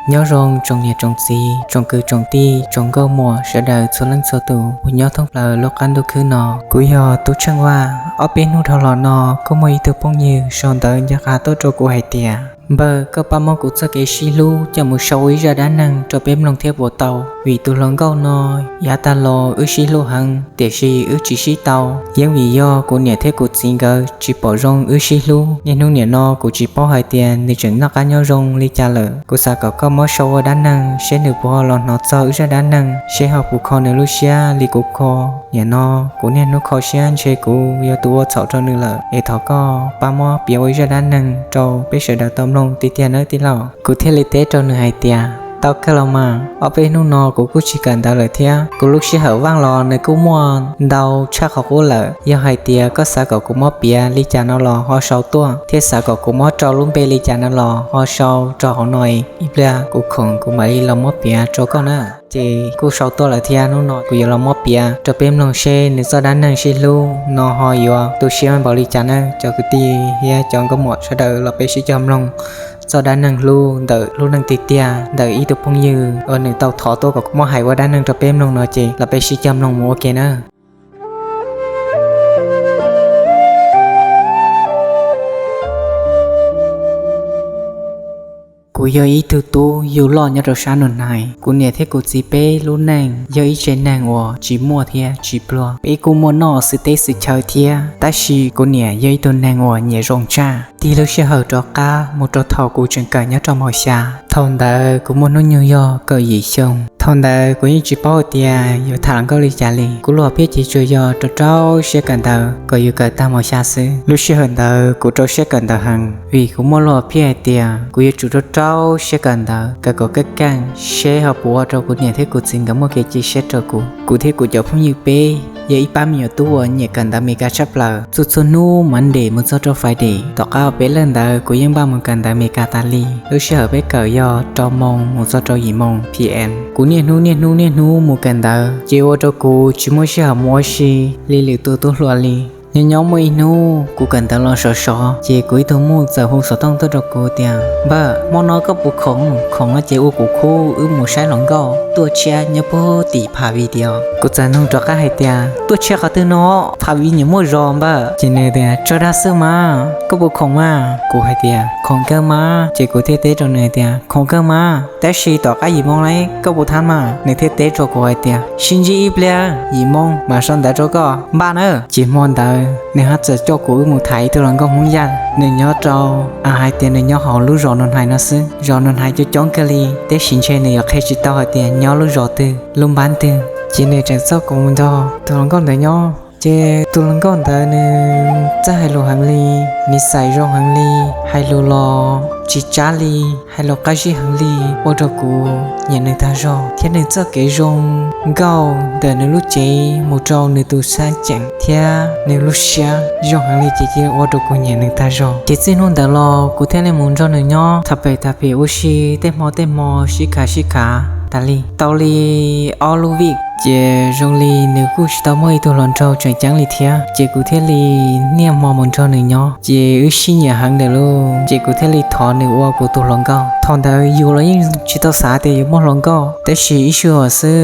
Nyob zoo tsoom niam tsoom txiv, tsoom kwv tsoom tij, tsoom nkauj muam sawv daws txhua leej txhua tus uas nyob thoob plaws lub qab ntuj khwb no. Kuv yog Tub Tsheej Vaj. Ob peb hnub dhau los no kuj muaj ib tug phooj ywg sau ntawv ncaj qha tuaj rau kuv hais tias, npawg, koj pab muab kuv txoj kev sib hlub coj mus sau ua ib zaj dab neeg rau peb mloog thiab puas tau? Vim tus hluas nkauj no yav tag los wb sib hlub heev tiam sis wb tsis sib tau. Yeej vim yog kuv niam thiab kuv txiv nkawd tsis pom zoo wb sib hlub. Niaj hnub nim no kuv tsis paub hais tias nws tseem noj qab nyob zoo li cas lawm. Kuv xav kom koj muab sau ua dab neeg seb nws puas ho los hnov txog wb zaj dab neeg, seb ho puas kho nws lub siab li kuv kho. Nim no kuv niaj hnub kho siab ntshe kuv yog tus ua txhaum rau nws lawm, es thov koj pab muab piav ua ib zaj dab neeg rau peb sawv daws tau mloog tiag tiag nawb tij laug. Kuv thiaj li teb rau nws hais tias, tau kawg los mas, ob peb hnub no kuv kuj tsis kawm ntawv lawm thiab, kuv lub sij hawm vaj los nws kuj muaj ntau tshaj qhov qub lawm. Yog hais tias koj xav kom kuv muab piav li cas no los ho sau tuaj, thiab xav kom kuv muab rau lub npe li cas no los ho sau rau hauv no, ib pliag kuv khoom kuv mam li los muab piav rau koj na. Ces kuj sau tuaj lawm thiab, hnub no kuv yuav los muab piav rau peb mloog seb nws txoj dab neeg sib hlub no ho yuav tu siab npaum li cas na cov kwv tij thiab cov nkauj muam sawv daws. Los peb sib cog mloog txoj dab neeg hlub ntawm lub neej tiag tiag ntawm ib tug phooj ywg uas nws tau thov tuaj kom muab hais ua dab neeg rau peb mloog no, ces los peb sib cog mloog mus ua ke na. Kuv yog ib tug tub yug loj nyob rau sab Nus Nais. Kuv niam thiab kuv txiv peb lub neej yog ib tsev neeg uas tsis muaj thiab tsis pluag. Peb kuj muaj noj xwm teb xwm chaw thiab, tab sis kuv niam yog ib tug neeg uas nyiam zoo tshaj. Tig lub sij hawm rov qab mus rau thaum kuv tseem kawm nyob rau mos xya. Thaum ntawd kuv muaj hnub nyoog yog kaum yim xyoo. Thaum ntawd kuv yeej tsis paub tias yuav tham hluas nkauj li cas li. Kuv lub hom phiaj ces tsuas yog rau rau siab kawm ntawv kom yus kawm tag mos xya xwb. Lub sij hawm ntawd kuv rau siab kawm ntawv heev, vim kuv muaj lub hom phiaj hais tias kuv yuav tsum rau rau siab kawm ntawv, kawm kom keej keej, seb ho puas ua rau kuv niam thiab kuv txiv nkawd muaj kev cia siab rau kuv. Kuv thiab kuv cov phooj ywg peb yog ib pab me nyuam tub uas nyiam kawm ntawv Meskas tshaj plaws. Txhua txhua hnub Monday mus txog rau Friday, tom qab peb lig ntawd kuv yeej npaj mus kawm ntawv Meskas tas li. Lub sij hawm peb kawm yog rau moos mus txog rau yim moos P M. Kuv niaj hnub niaj hnub niaj hnub mus kawm ntawv, ces ua rau kuv tsis muaj sij hawm mus ua si li lwm tus tub hluas li. Nyob nyob muaj ib hnub kuv kawm ntawv los sov sov, ces kuv ib tug muj txawm hu xov tooj tuaj rau kuv tias, npawg, hmo no koj puas khoom? Khoom no ces ua kuv khub wb mus saib hluas nkauj tuaj tshiab nyob puag tim Phav Video. Kuv txawm nug rov qab hais tias, tuaj tshiab qhov twg no? Phav Video muaj zos npawg. Ces nws tias, tso dag xwb mas, koj puas khoom mas? Kuv hais tias, khoom kawg mas. Ces kuv thiaj teb rau nws hais tias, khoom kawg mas, tab sis tom qab yim moos lawm koj puas tham mas? Nws thiaj teb rau kuv hais tias, sib ntsib ib pliag yim moos mam sau ntawv rau koj npaj nawb. Ces hmo ntawd nws ho txawm coj kuv wb mus tham ib tug hluas nkauj Hmoob Yaj. Nws nyob rau, hais tias nws nyob hauv lub zos Nus Nais no xwb. Zos Nus Nais coob coob kawg li, tab sis ntshe nws yuav qhia tsis tau hais tias nyob lub zos twg lub npab twg. Ces nws tseem coj kuv mus nrog tus hluas nkauj ntawd nyob. Ces tus hluas nkauj ntawd nws txawj hais lus heev li, nws xaim zoo heev li, hais lus los tsis tsab li, hais lus qab zib heev li, ua rau kuv nyiam nws tag zog. Thiab nws txoj kev zoo nkauj ntawm nws lub cev mus rau nws tus xab ceem thiab nws lub siab zoo heev li ces cia li ua rau kuv nyiam nws tag zog. Ces txij hnub ntawd los kuv thiaj li mus nrog nws nyob tham pem tham pem ua si tej hmo tej hmo sib khav sib khav tas li. Tau li ob lub vij ces zoo li nws kuj tsis tau muaj ib tug hluas nraug tseem ceeb li thiab, ces kuv thiaj li niaj hmo mus nrog nws nyob. Ces wb sib nyiam heev ntawm lauj, ces kuv thiaj li thov nws ua kuv tus hluas nkauj. Thaum ntawd yus los yeej tsis tau xav tias yuav muaj hluas nkauj, tab sis ib sij huam xwb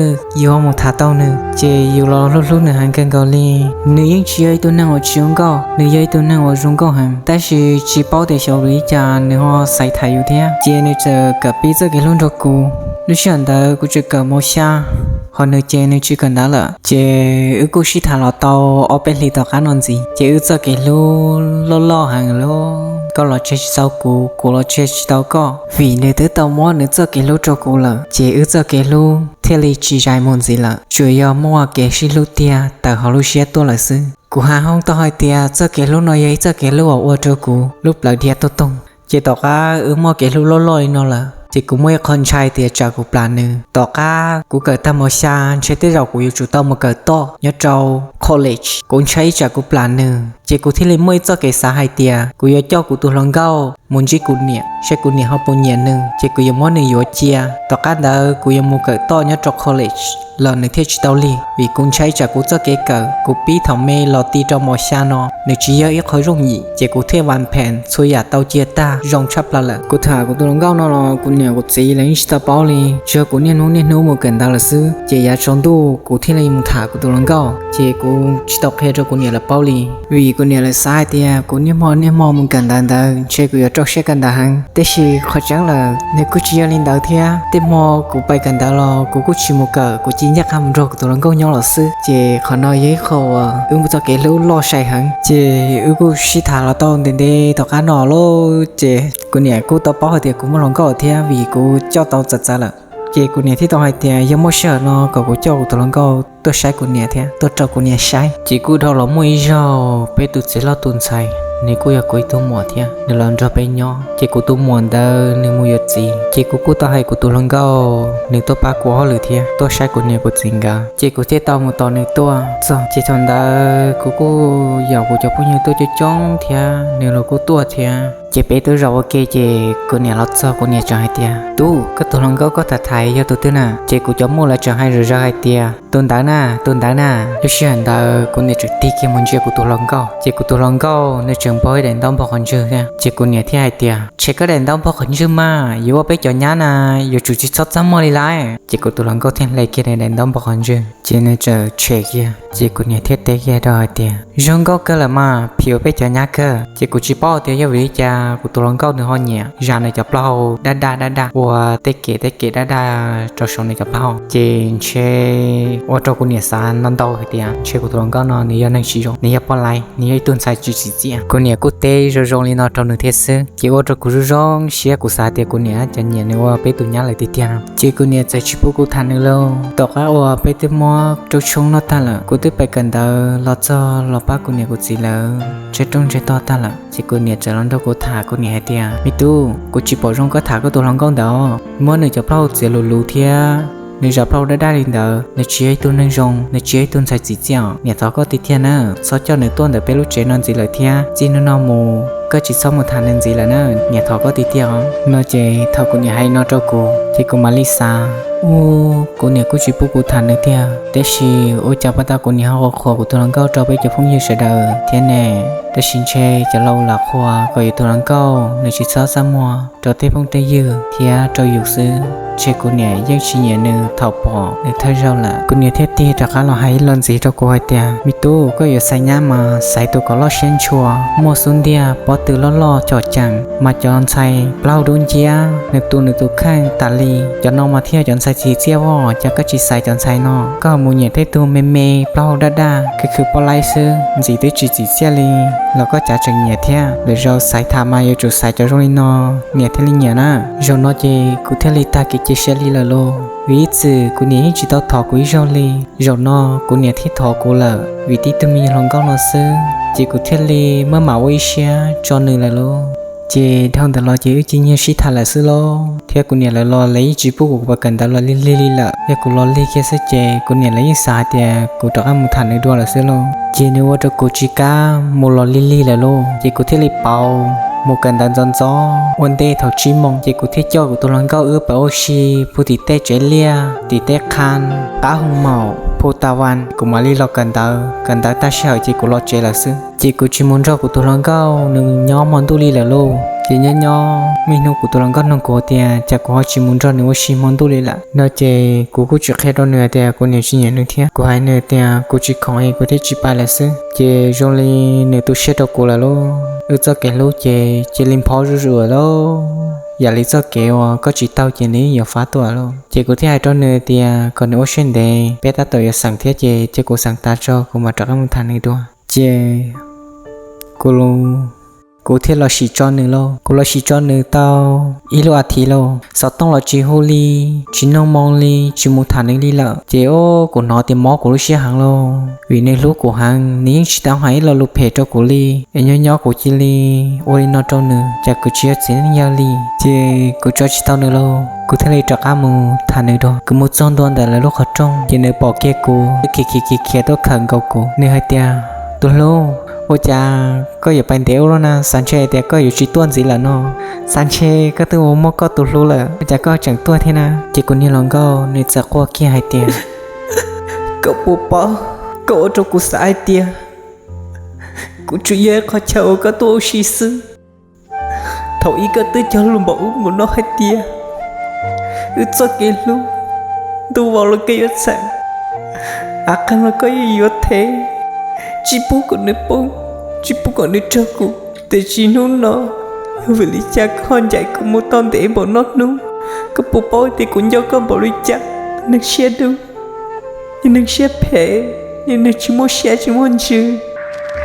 yus ho mus tham tau nws, ces yus los hlub hlub nws heev kawg nkaus li. Nws yeej tsis yog ib tug neeg uas tsis zoo nkauj, nws yog ib tug neeg uas zoo nkauj heev, tab sis tsis paub tias xyov vim li cas nws ho xaiv tham yus thiab. Ces nws txawm kam pib txoj kev hlub nrog kuv. Lub sij hawm ntawd kuv tseem kawm mos xya, ho nws ces nws tsis kawm ntawv lawm. Ces wb kuj sib tham los tau ob peb hlis tom qab no ntxiv, ces wb txoj kev hlub loj loj heev lauj. Koj los tseg tsis tau kuv, kuv los tseg tsis tau koj, vim nws twb tau muab nws txoj kev hlub rau kuv lawm, ces wb txoj kev hlub thiaj li tsis zais mus ntxiv lawm, tsuas yog muaj kev sib hlub tiag tawm hauv lub siab tuaj lawm xwb. Kuv hais hoob tau hais tias txoj kev hlub no yog ib txoj kev hlub uas ua rau kuv lub plawv dhia tuaj toog. Ces tom qab wb muaj kev hlub loj loj li no lawm, ces kuv muaj ib qho ntshai tias tsam kuv plam nws. Tom qab kuv kawm tag mos xya ntshe tej zaum kuv yuav tsum tau mus kawm toj nyob rau college, kuv ntshai ib tsam kuv plam nws. Ces kuv thiaj li muaj ib txoj kev xav hais tias kuv yuav coj kuv tus hluas nkauj mus ntsib kuv niam, saib kuv niam ho puas nyiam nws, ces kuv yuav muab nws yuav cia. Tom qab ntawd kuv yuav mus kawm toj nyob rau college los nws thiaj tsis tau lig, vim kuv ntshai tsam kuv txoj kev kawm kuv pib thaum me los ti rau mos xya no nws tsis yog ib qho yooj yim, ces kuv thiaj vas phees txhua yam tau cia tag zoo tshaj plaws lawm. Kuv tham kuv tus hluas nkauj no los kuv niam kuv txiv lawv yeej tsis tau paub li, tsuas yog kuv niaj hnub niaj hnub mus kawm ntawv lawm xwb. Ces yav tsaus ntuj kuv thiaj li mus tham kuv tus hluas nkauj, ces kuv tsis tau qhia rau kuv niam lawv paub li, vim kuv niam lawv xav hais tias kuv niaj hmo niaj hmo mus kawm ntawv ntawd ntshe kuv yuav rau siab kawm ntawv heev. Tiam sis qhov tseeb lawm nws kuj tsis yog li ntawd thiab. Tej hmo kuv pais kawm ntawv los kuv kuj tsis mus kawm, kuv cia ncej qab mus nrog kuv tus hluas nkauj nyob los xwb. Ces qhov no yog ib qho uas wb txoj kev hlub loj sai heev, ces wb kuj sib tham los tau ntev ntev tom qab no lawm. Ces kuv niam kuj tau paub hais tias kuv muaj hluas nkauj thiab, vim kuv coj tau txawv txawv lawm. Ces kuv niam thiaj tau hais tias yog muaj sij hawm no kom kuv coj kuv tus hluas nkauj tuaj saib kuv niam thiab tuaj rau kuv niam saib. Ces kuj dhau los muaj ib zaug peb tus txiv hlob tus ntxhais, nws kuj yog kuv ib tug muam thiab, nws los nrog peb nyob. Ces kuv tus muam ntawd nws mus yuav txiv, ces kuv kuj tau hais kuv tus hluas nkauj nws tuaj pab kuv hauj lwm thiab tuaj saib kuv niam kuv txiv nkawd. Ces kuv thiaj tau mus tos nws tuaj txog. Ces thaum ntawd kuv kuj yaum kuv cov phooj ywg tuaj coob coob thiab, nws los kuj tuaj thiab. Ces peb twb zaum ua ke, ces kuv niam los txog, kuv niam tseem hais tias, Tub, koj tus hluas nkauj koj tham tham yog tus twg na? Ces kuv cov muam lawv tseem hais zom zaws hais tias, Tus ntawd na, tus ntawd na. Lub sij hawm ntawd kuv niam tseem tig kiag mus ntsia kuv tus hluas nkauj, ces kuv tus hluas nkauj nws tseem npog ib daim ntaub npog qhov ntswg thiab. Ces kuv niam thiaj hais tias, Tshem koj daim ntaub npog qhov ntswg mas, yuav ua peb cov nyab na, yuav tsum tsis txhob txaj muag li lauj. Ces kuv tus hluas nkauj thiaj hle kiag daim ntaub npog qhov ntswg, ces nws txawm tshem kiag. Ces kuv niam thiaj teb kiag rau hais tias, Zoo nkauj kawg lawm mas, phim ua peb cov nyab kawg. Ces kuv tsis paub tias yog vim li cas kuv tus hluas nkauj nws ho nyiam zam nws cov plaub hau daj daj daj daj, ua tej kem tej kem daj daj rau saum nws cov plaub hau. Ces ntshe ua rau kuv niam xav no ntau hais tias ntshe kuv tus hluas nkauj no nws yog neeg tsis zoo, nws yog poj laib, nws yog ib tug ntxhais tsis tsim txiaj. Kuv niam kuj teb zoo zoo li no rau nws thiab xwb, ces ua rau kuv zoo zoo siab, kuv xav tias kuv niam cov nyiam nws ua peb tus nyab lawm tiag tiag no. Ces kuv niam txawm tsis pub kuv tham nws lauj. Tom qab uas peb twb muab rooj tshoob noj tag lawm, kuv twb pais kawm ntawv los txog los pab kuv niam kuv txiv lawv tseb rooj tseb tog tag lawm, ces kuv niam txawm los nrog kuv tham. Kuv niam hais tias, Me tub, kuv tsis pom zoo koj tham koj tus hluas nkauj ntawd os. Muab nws cov plaub hau txiav luv luv thiab nws zam plaub hau daj daj li ntawd, nws tsis yog ib tug neeg zoo, nws tsis yog ib tug ntxhais txim txiaj os. Niam thov koj tiag tiag na, txhob coj nws tuaj ntawm peb lub tsev no ntxiv lawm thiab. Txij hnub no mus koj tsis txhob mus tham nws ntxiv lawm na, niam thov koj tiag tiag os. No ces thaum kuv niam hais no rau kuv ces kuv mam li xav, Ub, kuv niam kuj tsis pub kuv tham nws tiag, tiam sis ua cas pas tau kuv niam ho qhuas kuv tus hluas nkauj rau peb cov phooj ywg sawv daws thiab ne? Tiam sis ntshe cov laus lam qhuas kom yus tus hluas nkauj nws tsis txhob txaj muag rau tej phooj tej ywg thiab rau yus xwb. Ntshe kuv niam yeej tsis nyiam nws thaum pom nws thawj zaug lawm. Kuv niam thiaj tig rov qab los hais ib los ntxiv rau kuv hais tias, Me tub, koj yuav xaiv nyab mas xaiv tus kom loj siab ntshua, muaj xub ntiag, pob tw loj loj com ceem, mas cov ntxhais plaub hau dub nciab, nws tu nws tus kheej tas li. Cov no mas thiaj cov ntxhais tsim txiaj os, cas koj tsis xaiv cov ntxhais no? Koj ho mus nyiam tej tug me me plaub hau daj daj, khwv khwv poj laib xwb, ntxim twb tsis tsim txiaj li los koj cav tseem nyiam thiab. Lwm zaus xaiv tham mas yuav tsum xaiv cov zoo li no, niam thiaj li nyiam na. Zaum no ces kuv thiaj li tag kev cia siab li lawm lauj, vim ib txwm kuv niam yeej tsis tau thov kuv ib zaug li. Zaum no kuv niam thiaj thov kuv lawm, vim tib tug me nyuam hluas nkauj no xwb, ces kuv thiaj li maj mam ua ib siab tso nws lawm lauj. Ces dhau ntawd los ces wb cia li sib tham lawm xwb lauj, thiab kuv niam lawv los lawv yeej tsis pub kuv pais kawm ntawv los lig lig li lawm. Yog kuv los lig kiag xwb ces kuv niam lawv yeej xav hais tias kuv rov qab mus tham nws dua lawm xwb lauj. Ces nws ua rau kuv tsis kam mus los lig lig lawm lauj, ces kuv thiaj li pauv mus kawm ntawv ntxov ntxov ua ntej thaum tsib moos, ces kuv thiaj coj kuv tus hluas nkauj wb pais ua si pug tim tej tsev liaj, tim tej qha, qab hoo maum, phu ta vas, kuv mam li los kawm ntawv. Kawm ntawv tag sij hawm ces kuv los tsev lawm xwb. Ces kuv tsis mus nrog kuv tus hluas nkauj nws nyob hmo ntuj li lawm lauj. Ces nyob nyob muaj ib hnub kuv tus hluas nkauj nug kuv tias cas kuv ho tsis mus nrog nws ua si hmo ntuj li lawm no, ces kuv kuj tsis qhia rau nws tias kuv niam tsis nyiam nws thiab. Kuv hais nws tias kuv tsis khoom es kuv thiaj tsis pais lawm xwb. Ces zoo li nws tu siab rau kuv lawm lauj. Wb txoj kev hlub ces cia li nphob zuj zus lawm lauj, yam li txoj kev uas koj tsis taug ces nws yeej yuav fab tuaj lauj. Ces kuv thiaj hais rau nws tias kom nws ua siab ntev, peb tab tom yuav xeem thiab, ces cia kuv xeem tas tso kuv mam rov qab mus tham nws dua. Ces kuv, kuv thiaj los sim tso nws lauj. Kuv los sim tso nws tau ib lub as thiv lauj, xov tooj los tsis hu li, tsis nug moo li, tsis mus tham nws li lawm. Ces o, kuv hnov tias mob kuv lub siab heev lauj, vim nws hlub kuv heev, nws yeej tsis tau hais ib lo lus phem rau kuv li. Es nyob nyob kuv cia li ua li no rau nws, cas kuv tsis yog txiv neej yawg li. Ces kuv tso tsis tau nws lauj, kuv thiaj li rov qab mus tham nws dua. Kuv mus txog ntua ntawm lawv lub qhov rooj, ces nws pom kiag kuv, khiav khiav khiav khiav tuaj khawm nkaus kuv. Nws hais tias, Tus hlub, ua cas koj yuav pais ntev ua luaj na? Xav ntshe tias koj yuav tsis tuaj ntxiv lawm no. Xav ntshe koj twb ua muaj koj tus hlub lawm, ua cas koj tseem tuaj thiab na? Ces kuv niag hluas nkauj nws txawm quaj kiag hais tias, koj puas paub, koj ua rau kuv xav hais tias kuv tsuas yog ib qho chaw uas koj tuaj ua si xwb. Thaum ub koj twb cog lus npaum ub npaum no hais tias wb txoj kev hlub ntuj vau los koj yuav txhawm, av qeeg los koj yeej yuav thev, tsis pub kom nws poob, tsis pub kom nws raug kuv. Tiam sis hnub no, yog vim li cas koj ho ncaim kuv mus tau ntev npaum no hnub? Koj puas paub tias kuv nco koj npaum li cas? Neeg siab dub, neeg siab phem, neeg tsis muaj siab tsis muaj ntsws.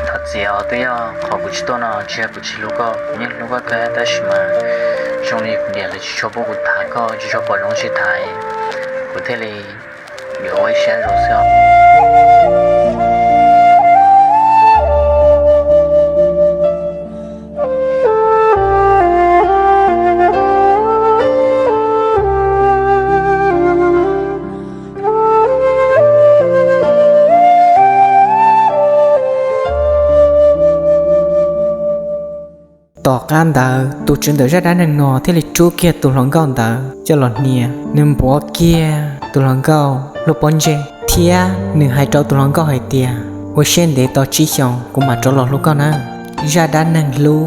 Thov txim os, twb yog qhov kuv tsis tuaj no tsis yog kuv tsis hlub koj, kuv yeej hlub koj kawg tab sis mas zoo li kuv niam lawv tsis tshua pub kuv tham koj, tsis tshua pom zoo sib tham, kuv thiaj li yuav ua ib siab zoo xwb. Tom qab ntawd tus tswv ntawm zaj dab neeg no thiaj li rub kiag tus hluas nkauj ntawd coj los hnia. Nws npuav kiag tus hluas nkauj lub pob ntseg thiab nws hais rau tus hluas nkauj hais tias, ua siab ntev tau tsib xyoos kuv mam rov los hlub koj nawb. Zaj dab neeg hlub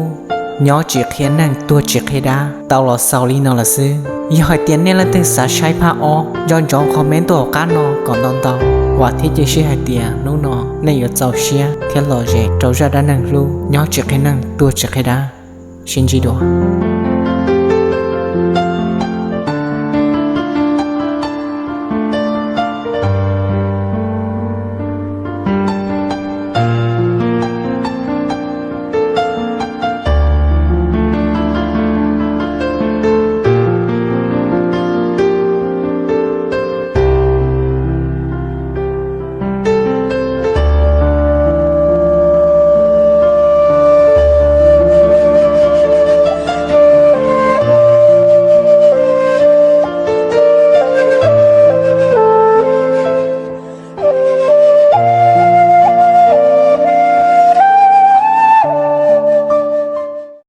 nyob tsis qhia neeg tuag tsis qhia dab tau los xaus li no lawm xwb. Yog hais tias nej leej twg xav saib phab ob nco ntsoov comment tuaj hauv qab no kom ntau ntau, vam thiab cia siab hais tias hnub no nej yuav txaus siab thiab lom zem rau zaj dab neeg hlub nyob tsis qhia neeg tuag tsis qhia dab. Sib ntsib dua.